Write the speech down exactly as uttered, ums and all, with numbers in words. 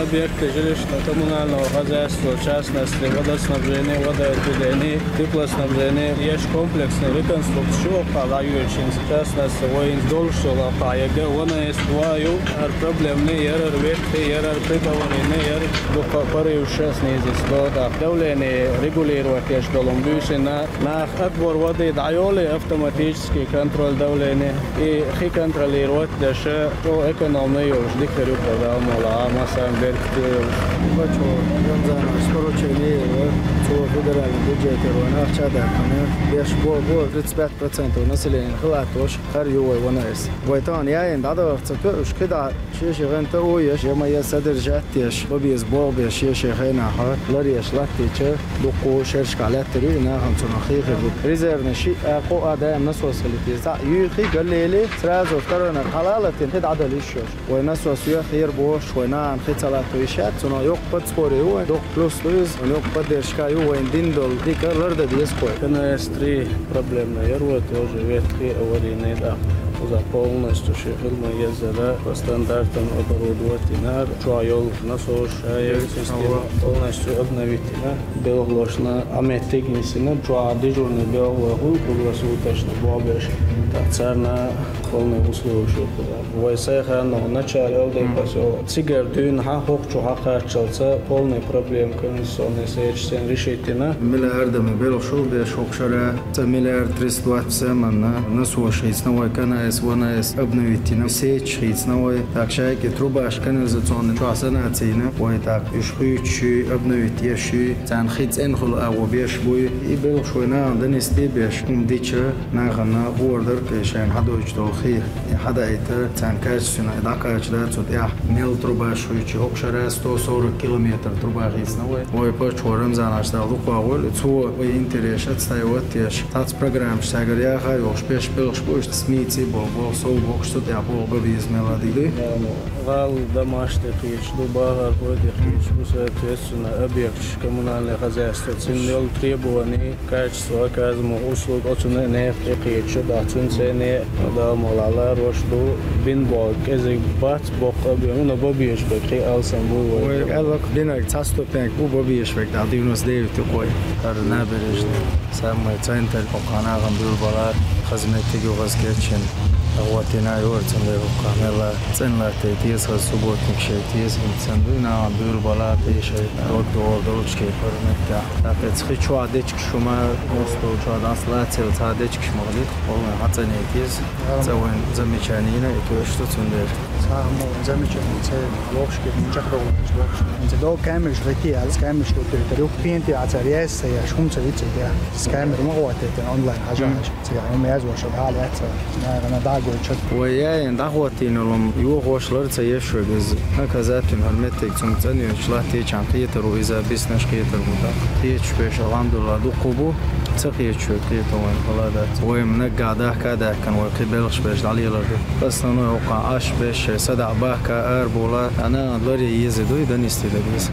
Объекты жилищно-коммунального хозяйства, в частности, водоснабжение, водоотведение, теплоснабжение, еш комплексный реконструкция, чего полагающимся, в частности, воин дольше лапа, егэ, вона есть два ю, ар проблемный, ер ар ветхий, ер ар приговоренный, ер духопорывший снизить, да. Давление регулировать еш долум бюшина, нах отбор воды дайоли автоматический контроль давления и хи контролировать дальше, то экономный уж дикарю продал мола, а массан беркте уж. Бачо, Рамзанович, поручение, цо федеральный бюджет, вона ахча дакана, беш бо, бо, тридцать пять процентов населения хилатош, хар ю вай вона эс. Вай тан, я ин, да, да, цо, уж кида, шеши гента, ой, еш, я моя содержать, еш, бо без бо, без, шеши гена, ха, лар еш, латти, че, духу, шершка, латти, ри, на, хан, цо, на, хи, хи, бу. Резервный ши, а, ко, а, да, насос, лити, за, ю, хи, галели, сразу второй на, халалатин, хи, да, да, лишь. Вай насос ю хер бош, вай наан хицалат вишат, цуна ёк подспорье ю, вай док плюс луиз, вай ёк поддержка ю, вай дин дол, дика ларда деской. К Н С три проблемный, ер вай тоже ветхий аварийный, да. Уза полностью шихил мы ездили по стандартам оборудовать, и на чуа ёл насос, шая система полностью обновить, и на белглошна, а метигнисина, чуа дежурный белглоху, круглосуточно, бобеш, так царна полный условия шутуда. Вай сайхан, но начале Алдай посёлок. Цигар дюн ха хокчу ха качалца полный проблем канализационный сеть сен решитина. Миллиардами бел шул бе шок шара. Ца миллиард триста двадцать семь на насос шийцна вай канаэс ванаэс обновитина. Сеть шийцна вай. Так шайки трубаш канализационный чуа санацина. Вай так иш хуючи обновить еши. Цан хиц энхул а вобеш буй. И бел шойна донести беш. Ум дича. Нахана ордер кешен хадойч долхи. Хада это цан качественно дакач да цут я мел труба шуйчи хокшара сто сорок километр труба хисна вай. Вай по чорам занаш да луква вай цу вай интерес отстаивать еш. Тац программ шагар я ха ёш пеш белш буш смити бол бол сол бокш тут я бол бабиз мелоди. Гал домашний хич, дубагар ходи хич, ну, соответственно, объект коммунальное хозяйство, циннел требований, качество оказываемых услуг, оцуна не хичу, да, цун цене, да, малала, рош ду, бин бол, кезик бац, бок объем, но бобиеш бек, хи алсан буй вай. Ой, алак бинак, ца ступеньк, у бобиеш бек, да, девяносто девять такой. Ар набережный, самый центр, окана гамбюр балар, хазметти гюгаз керчен. Агъватина юр цан ле рукка, мела цен латте, тиес хаз субботник шей, тиес хин цан дуй, на бюр бала, тиешай, род дор, дорчке, парметта. Так, эцхи чуа дечк шума, мосто чуа дас латсел, ца дечк шума, дит, полный хацане тиес. Ца вен замечание на, и то, что цундер. Само замечание, ца ложки, мчах дол, ложки. Ца дол камеш, реки, а с камеш, что ты, ты, пенти, а ца рез, я шум ца вице, я. С камер могу ответить онлайн, а жаль. Циган ум язвар шо дал яца. На, на дагой чат. Вай яйн дагъватиналум югъошлар ца ешвегиз. Наказатель хӀурметтиг цун цӀанвечла течан хетару иза биснаш хетар буда. Теч пеш, алхамдулла, дукъубу. Ца хечу хетаван паладат. Вай мна гада када кан вай хи белш пеш далилар. Основной ока аш пеш сада бака ар була. Ана лари ези дуй данисти дагиз.